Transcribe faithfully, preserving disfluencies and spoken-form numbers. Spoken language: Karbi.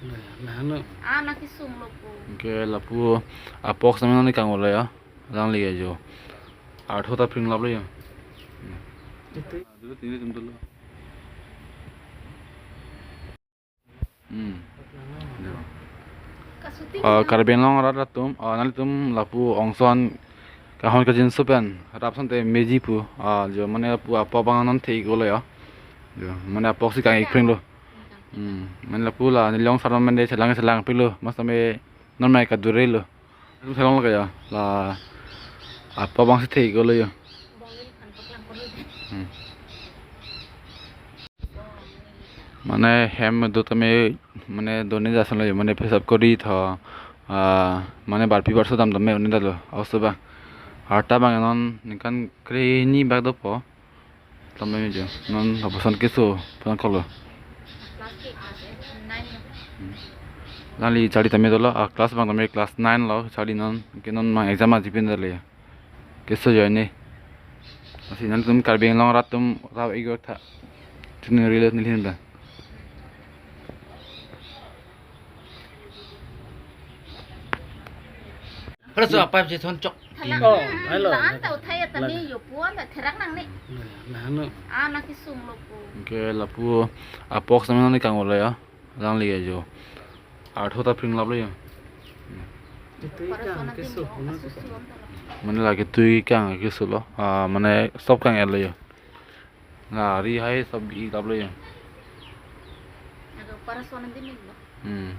Nah, nah, no. Ah, nakisung lo po. Oke, lapu apok sami nang kang olo ya. Lang liya jo. Artho ta pring lap lo ya. Itu. Dulu tinggi tum dulu. Hmm. Yo. Kasuting. Ah, Karbi Anglong arat atum, ah, nanglitum lapu ongson kahon kajinso pen rap sante meji pu, ah, jo mane lapu apok abang non thek olo ya. Jo, mane apok si kang ik pring lo. Hmm, mane lapu la nelong saron mane chelang chelang pilo, mas tame non mai kadure lo. Selong lo kaya, la apok abang si thek olo ya. Hmm. Mane hem do tame, mane doni jason lo ya, mane pesap kori tho, ah, mane barpi barso dam tame oni dalo, auso ba. Arta abang non ningkan krehini bak dopo. Tame jo, non lapuson keso, puson kolo. Class ke class nine. Hmm. Nangli charli tame dolo, ah, class abang tame class nine lo, charli non, ke non mang exam aji pin dale. Keso jo ne. Lasi nanglitum Karbi Anglong arat atum rap ik tha. Chini rilo nilhin ba. Halaso apipe si thon chok. Thalang. Oh, hello. Lan ta uthai ya tame yo puan ta therak nang ne. Nah, no. Ah, nakisung lo po. Oke, lapu apok sami nang kang olo ya. Lang liya jo. Artho ta pring lap lo ya. Itu para ikan suan keso, nanti mo, no? Asus suan ta lo. Mane la ketui kang keso lo. Ah, mane sop kang el lo ya. Nari hai sop ik lap lo ya. Aga para suan nanti mo. Hmm.